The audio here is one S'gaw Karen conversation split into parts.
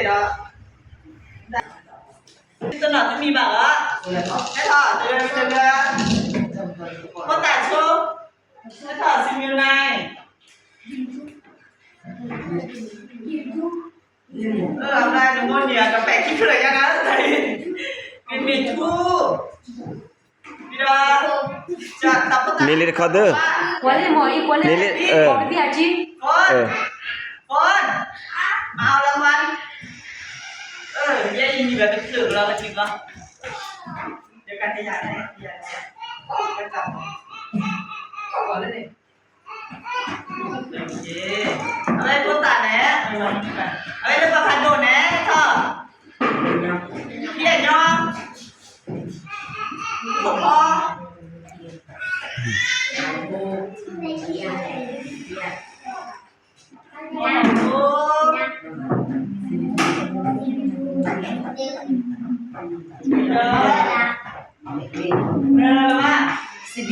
ဒီး တနီၤတမံၤဘၣ်လီၤ. ဟဲထီၣ်တဂၤတဂၤ, ဖိသၣ်ဆိ, ဟဲထီၣ်စံမံၤနၤ, အၢ အမါနမိၢ်န့ၣ် အကပဲာ်ခံဖျၢၣ်ညါနၤ, မ့မ့ၢ်ထူ, ဒီး န့ၣ်လံတခီသၢ, န့ၣ်လံ, အၢ အၢ မၤအီၤလီၤမး, အၢ ယဲအံၤန့ၣ်ဘၣ်တဖျၢၣ်လီၤ ပထံၣ်ဘၣ်, ယကတယၤန့ၣ် ယကတယၤ, အဝဲဖိသၣ်န့ၣ်, အဝဲလၢပှၤဖးဒိၣ်န့ၣ်ထီၣ်, ဖံအည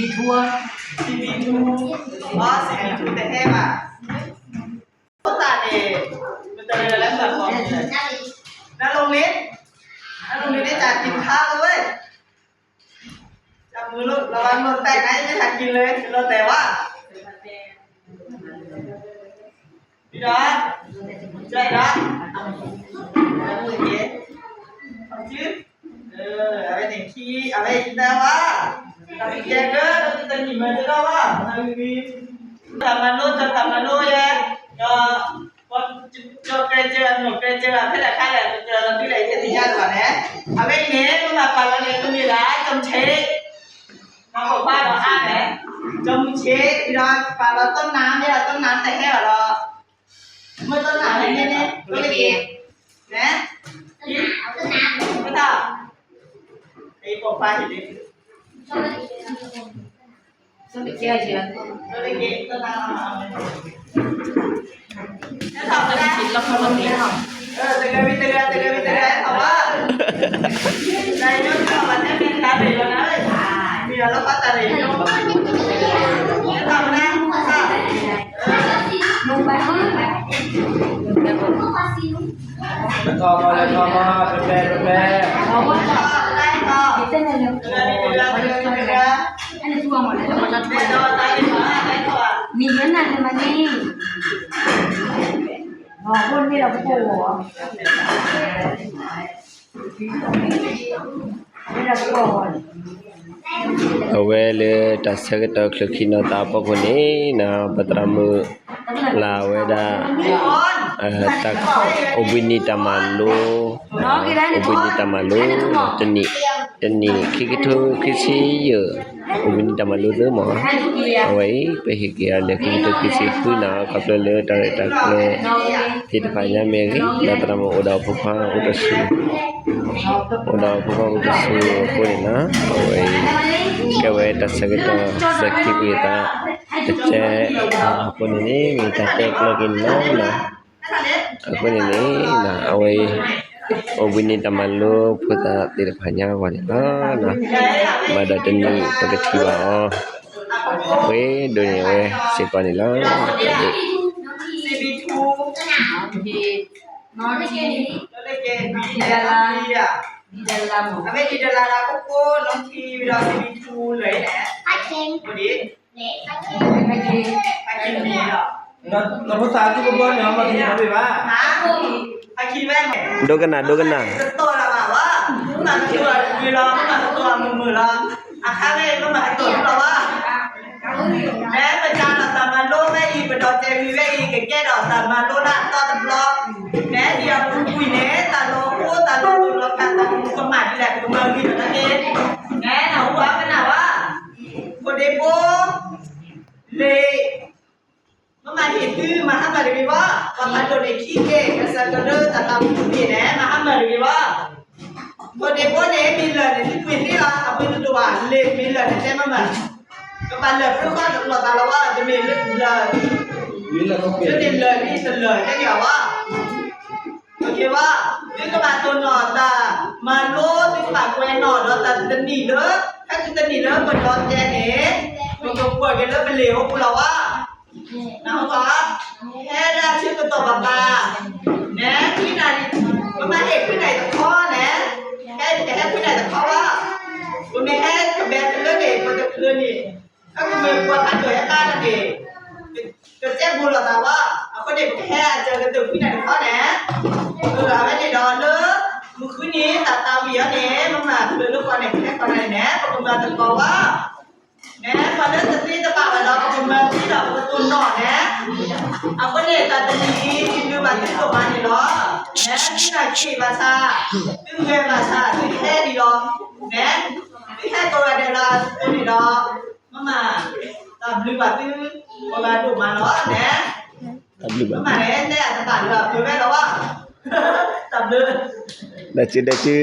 ီ, ဖိ, စံးဘံထူ, စံးဘံထူတဟဲဘၣ်, ဖိသၣ်န့ၣ်, နၤလိၤလ့, နၤလိၤလ့န့ၣ် တၢ်တံၢ်ခါလီၤဝဲ, တၢ်မုာ်လိာ်လီၤဝဲ မိၢ်တဲနၤ ယမ့ၢ်ဟဲက့ၤလၢ လီၤတဲာ်ဝဲ ဒီး, ဒီး, အဝဲန့ၣ်ခံ, အဝဲအံၤတဲဝဲ, တၢ်ကဲကၢ တနံၣ်မၤတလီၤဝဲ, တၢ်မၤလိ တၢ်မၤလိယဲ, ဒီး, ကၠီကျဲကၢ အမိၢ်ကျဲကၢ ဖဲလဲၣ်ခါလဲၣ် ကၠီကျဲလီၤတုၤလဲၣ် ယတသ့ၣ်ညါတဘၣ်န့ၣ်, အဝဲအံၤန့ၣ် ပမၤပာ်လီၤန့ၣ် ပမ့ၢ်ဒၣ် ကၠီမုၢ်ဆ့း နီၢ်ပိာ်ခွါဒီးအါန့ၣ်, ကၠီမုၢ်ဆ့း ဒီးပာ်လီၤတိၢ်နါ မ့ၢ်ဒီးတိၢ်နါတဟဲဘၣ်ဒီး, မ့ၢ်တိၢ်နါဟဲန့ၣ်န့ၣ် တိၢ်တက့ၢ်, နဲ, မ့ၢ်တၢ်, ပိာ်ခွါဟံၣ်န့ၣ် အဝဲလၢတၢ်ဆၢကတီၢ်ချၢခံနီၤ တၢ်အဖီခိၣ်န့ၣ် ပသရၣ်မုၣ် လၢအဝဲဒၣ် တၢ် အိၣ်ဘှံးနံၤတၢ်မၤလိ, အိၣ်ဘှံးနံၤတၢ်မၤလိ, တနံၣ်, တနံၣ်ခံကထိခံဆံယဲၢ်, အိၣ်ဘှံးနံၤတၢ်မၤလိသ့မး, အဝဲအံၤ ပဟ့ၣ်က့ၤအီၤလၢခံကထိခံဆံဃုနီၤ ခီဖျိလၢတၢ်ရဲၣ်တၢ်ကျဲၤသ့ၣ်တဖၣ်ညါမ့ၢ်ဂ့ၤ, ဒီးသရၣ်မုၣ်အိၣ်ဒီးဖိခွါအိၣ်တဆူၣ်, အိၣ်ဒီးဖိခွါအိၣ်တဆူၣ်အဃိန့ၣ်လီၤ, အဝဲအံၤ ကဲဝဲတၢ်ဆၢကတီၢ်စဲၤခံကွံာ်အသး တကဲအဃိန့ၣ်န့ၣ် မ့ၢ်တၢ်တဲကျၢၤက့ၤန့ၣ်လီၤ. အဃိန့ၣ်န့ၣ် အဝဲအံၤ အိၣ်ဘှံးနံၤတၢ်မၤလိဖိသၣ်သ့ၣ်တဖၣ်ညါအဂီၢ်န့ၣ်လီၤ. ဘၣ်ဒီးတနံၣ်ပကထံၣ်ဘၣ်အီၤ ဝဲဒိးန့ၢ်ဝဲစ့ၢ်ကီးန့ၣ်လီၤ. ဒိကနၣ် ဒိကနၣ် အခါဝဲအံၤ ပမၤကတိၤလီၤဘၣ်. မ့ၢ်ပတၢ်လီၤတၢ်မၤလိဝဲအံၤ ပဒီးတဲာ်ဝံၤဝဲအံၤ ကကဲထီၣ်တၢ်မၤလိလၢအသီတဘျီ, မ့ၢ်ဒ်အပူၤကွံာ်န့ၣ် တၢ်လီၤဟိ တၢ်လီၤလိၤလီၤကး တၢ်မူကမၣ်ဒ်လဲၣ် ပကမၤဂ့ၤဒီးတက့ၢ်. မ့ၢ်နၢ်ဟူဘၣ်ကနၣ်ဘၣ်. ခိၣ်ဒ့ဖိ လ့ၣ် မ့ၢ်မၤဟ့ၣ်သု မၤဟါမၢ်တဂ့ၤဘၣ်. ပှၤဖးဒိၣ်န့ၣ်ခံက့ၢ် ကစၢ်ကဒၢတၢ်သးမူန့ၣ် မၤဟါမၢ်တဂ့ၤဘၣ်. ခိၣ်ဒ့ဖိန့ၣ် မ့ၢ်လၢာ်န့ၣ် သုကွံာ်သ့လီၤ အပှ့ၤတဒိၣ်ဘၣ်. လ့ၣ်မ့ၢ်လၢာ်န့ၣ် တဲမ့ၢ်မ့ၢ် ကဘၣ်လၢာ်ပြိဃီတလိာ်သးလီၤဝဲ တမ့ၢ်လၢာ်, မ့ၢ်လၢာ်န့ၣ်တလၢာ်တဲန့ၣ်ဘၣ်. သုကဘၣ်တိၢ်နီၣ်တၢ်မၤလိ သုကဘၣ်ကွဲးနီၣ်ဒီးတၢ်တနံၣ်လၢ ဖဲသုတနံၣ်လၢပဒီးတဲန့ၣ် ပကကွၢ်က့ၤလၢပလ့ၣ်အိၣ်ပူၤလီၤဝဲ. နၢ်ဟူဘၣ်, ဟဲဒၣ်ဆၢကတီၢ်ပၤပၤ, နဲ ခံနၣ်ရံၣ် ပကဟဲအစၢၤကတၢၢ်ကွံာ်န့ၣ်တခီန့ၣ်, အဝဲန့ၣ်ဒီးလၢ မုၢ်ဃုနံၤသးသးဝံၤအီၤန့ၣ် မ့ၢ်မၤဖျိလၢပှၤန့ၣ် ကဟဲခီန့ၣ်န့ၣ် ပကမၤသကိးဝဲ နဲ ပှၤလၢတသ့တဘၣ်ဝဲဒီး ပကမၤသ့ဒီးပကတိၢ်နီၣ်နဲ, အဃိန့ၣ် တၢ်တနံၤအံၤ ယလုၢ်ဘၣ်သုဒိၣ်မးန့ၣ်လီၤ. နဲ သုနာ်က့ၤဘၣ်ဆၣ်, သုဂဲၤဘၣ်ဆၣ် သုဟဲဒံးလီၤ. နဲ သုဟဲကိးဂၤဒဲးလၢအသိးန့ၣ်ဒီး မ့ၢ်မး တၢ်ဘျုးဘၣ်သု ကိးဂၤဒိၣ်မးလီၤ. နဲ တၢ်ဘျုးဘၣ် မ့ၢ်မးန့ၣ် တဲအတဘၣ်လၢအပၢၤဝဲလီၤ. တၢ်ဘျုး ဒဲက့ဒဲက့